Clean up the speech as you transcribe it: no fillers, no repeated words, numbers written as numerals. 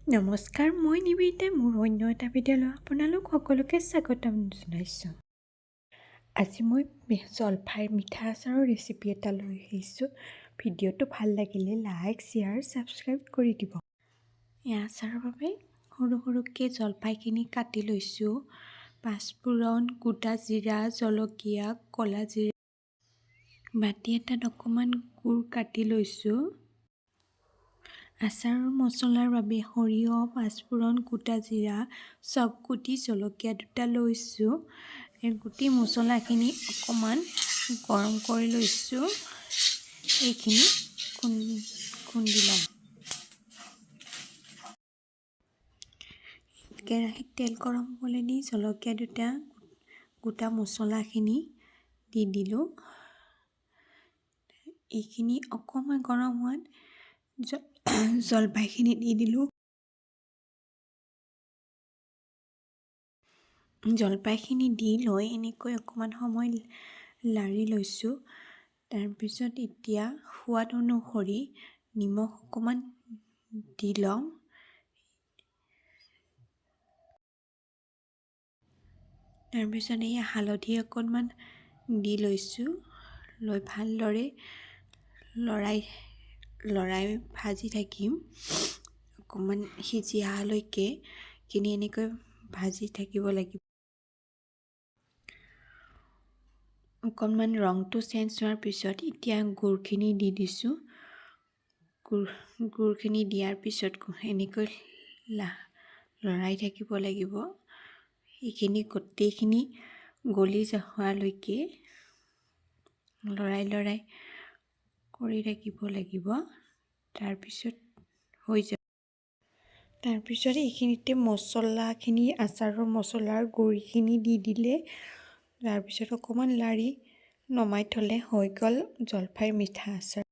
নমস্কাৰ, মই নিবেদিতাই মোৰ অন্য এটা ভিডিঅ'লৈ আপোনালোক সকলোকে স্বাগতম জনাইছোঁ। আজি মই জলফাইৰ মিঠা আচাৰৰ ৰেচিপি এটা লৈ আহিছোঁ। ভিডিঅ'টো ভাল লাগিলে লাইক, শ্বেয়াৰ, ছাবস্ক্ৰাইব কৰি দিব। এই আচাৰৰ বাবে সৰু সৰুকৈ জলফাইখিনি কাটি লৈছোঁ। পাঁচফোৰণ, গোটা জিৰা, জলকীয়া, ক'লা জিৰা, বাতি এটাত অকণমান গুৰ কাটি লৈছোঁ। আচাৰৰ মছলাৰ বাবে সৰিয়হ, পাঁচফোৰণ, গোটা জিৰা, চবগুটি, জলকীয়া দুটা লৈছোঁ। এই গোটেই মছলাখিনি অকণমান গৰম কৰি লৈছোঁ। এইখিনি খুন্দি ল'ম। কেৰাহীত তেল গৰম হ'বলৈ দি জলকীয়া দুটা, গোটা মছলাখিনি দি দিলোঁ। এইখিনি অকণমান গৰম হোৱাত জলফাইখিনি দি দিলোঁ। জলফাইখিনি দি লৈ এনেকৈ অকণমান সময় লাৰি লৈছোঁ। তাৰপিছত এতিয়া সোৱাদ অনুসৰি নিমখ অকণমান দি ল'ম। তাৰপিছত এই হালধি অকণমান দি লৈছোঁ। লৈ ভালদৰে লৰাই লৰাই ভাজি থাকিম। অকণমান সিজি অহালৈকে এইখিনি এনেকৈ ভাজি থাকিব লাগিব। অকণমান ৰংটো চেঞ্জ হোৱাৰ পিছত এতিয়া গুৰখিনি দি দিছোঁ। গুৰখিনি দিয়াৰ পিছত এনেকৈ লৰাই থাকিব লাগিব। এইখিনি গোটেইখিনি গলি হোৱালৈকে লৰাই লৰাই কৰি থাকিব লাগিব। তাৰপিছত হৈ যাব। তাৰপিছত এইখিনিতে মছলাখিনি, আচাৰৰ মছলাৰ গুড়িখিনি দি দিলে, তাৰপিছত অকণমান লাৰি নমাই থ'লে হৈ গ'ল জলফাইৰ মিঠা আচাৰ।